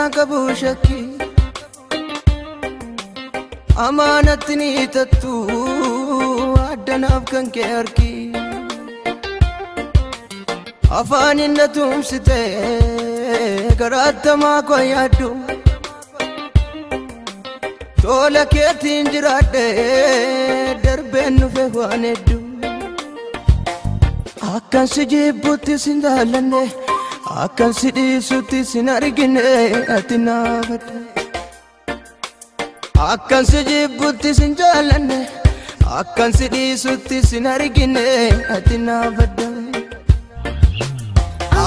Sirraan qabu shakki amaanatti ni tattu addanaaf kan kee harki afaan inni tumsite garaattamaa koo yaaddu tola keetiin jiraadhe darbeen nufe waan hedduu akkan si jibbutti sin jaallanne akkan si dhiisutti sin argine ati naafadha akkan si jibbutti sin jaallanne akkan si dhiisutti sin argine ati naafadha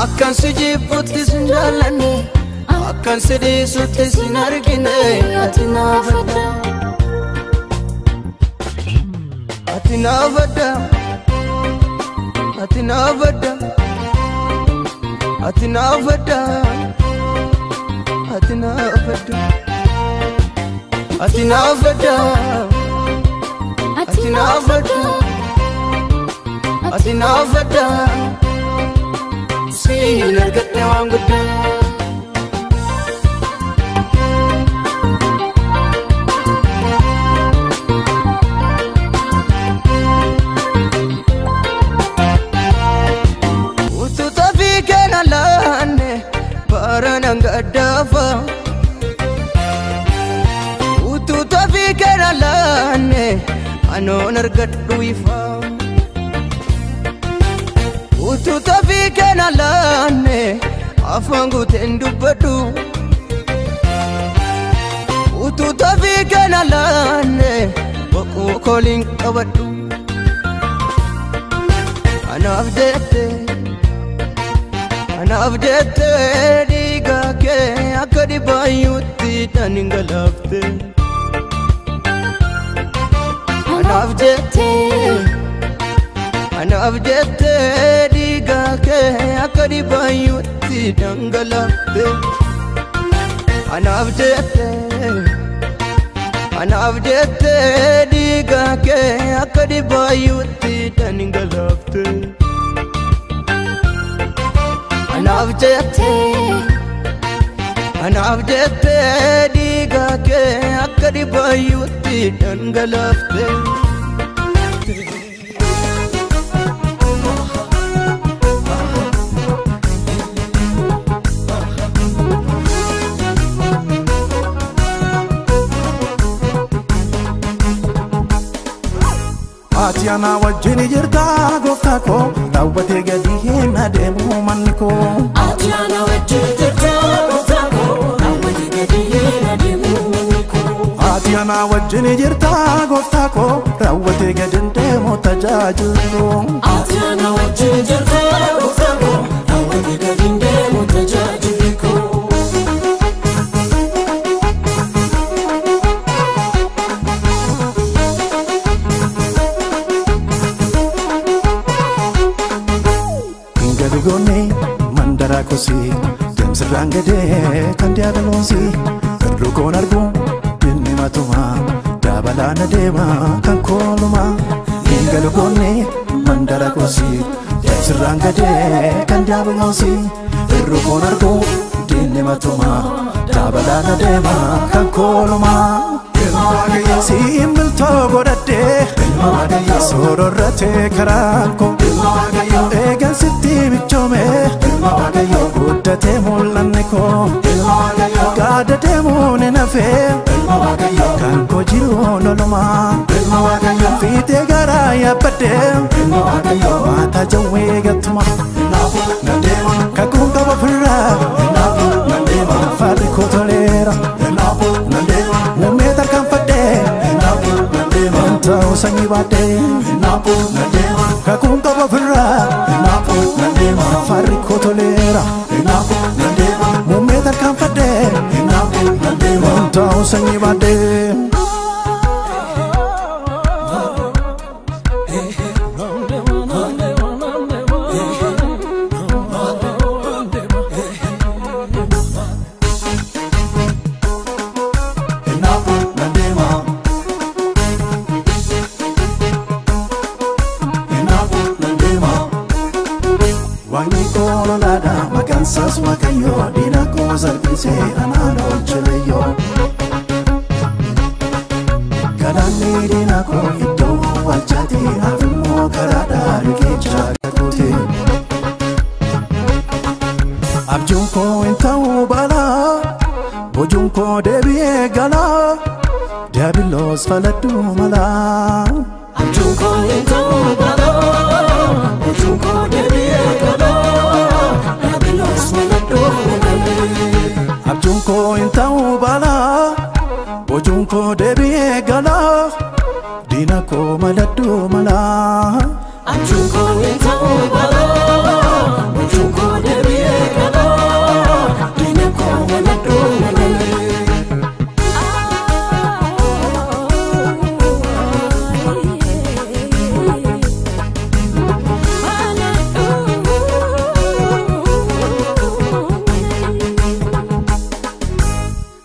akkan si jibbutti sin jaallanne akkan si dhiisutti sin argine ati naafadha ati naafadha ati naafadha ati naafadha ati naafadha ati naafadha ati naafadha ati naafadha siin argadhe waan guddaa. Barananga utuu tafii kana laanne anoon argadhu ifa utuu tafii kana laanne afaan guuteen dubbadhu utuu tafii kana laanne boquu kooliin qabadhu anaaf jette anaaf jette dhiiga kee akka dhibaayyuutti dhangalaafte anaaf jette anaaf jette dhiiga kee akka dhibaayyuutti dhangalaafte anaaf jette anaaf jette dhiiga kee akka dhibaayyuutti dhangalaafte anaaf jette anaaf jette dhiiga kee akka dhibaayyuutti dhangalaafte. Ati ana wajjin jirta gooftaa koo raawwatee gadi hin adeemu manni koo. Ati ana wajjin jirta gooftaa koo raawwatee gadi hin adeemu manni koo. Ati ana wajjin jirta gooftaa koo raawwatee gadi hin deemu tajaajilli koo. Ati ana wajjin jirta gooftaa koo raawwatee gadi hin deemu tajaajilli koo. Goone mandara kosi deemsirraan gadee kan diiyaabiloosi irru koon argu inni matuma dabalaan adeema kan kooluma hingalu goone mandara kosi deemsirraan gadee kan diiyaabiloosi irru koon argu inni matuma dabalaan adeema kan kooluma. Siin biltoo godhadhee sororratee karaan koo eegan sitti michoome guddatee mul'anni koo gaada deemuun hin hafee kan koo jiruun olumaa fiixee garaa yaabbadhee maataa jawwee gattuma kakuun qaba ofirraa farri koo toleera. Muummee tarkaanfadhee ta'uu sanyii baadhee kakuun qaba ofirraa farri koo toleera. Muummee tarkaanfadhee ta'uu sanyii baadhee. Waaqni koololaadha maqaan isaas Waaqayyo diina koo salphise baasee anaan oolche biyyoo. Galaanni diina koo iddoo awwaalchaati naaf immoo karaadhaa riqicha kakuuti. Abjuun koo hin ta'u balaa, bojuun koo deebi'ee galaa, Diyaabiloos faladhuu malaa. Abjuun koo hin ta'u balaa, bojuun koo deebi'ee galaa, Diyaabiloos faladhuu malee. Abjuun koo hin ta'u balaa, bojuun koo deebi'ee galaa, diina koo maladhuu malaa. Abjuun koo hin ta'u balaa, bojuun koo deebi'ee galaa, diina koo maladhuu malee.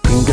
Hin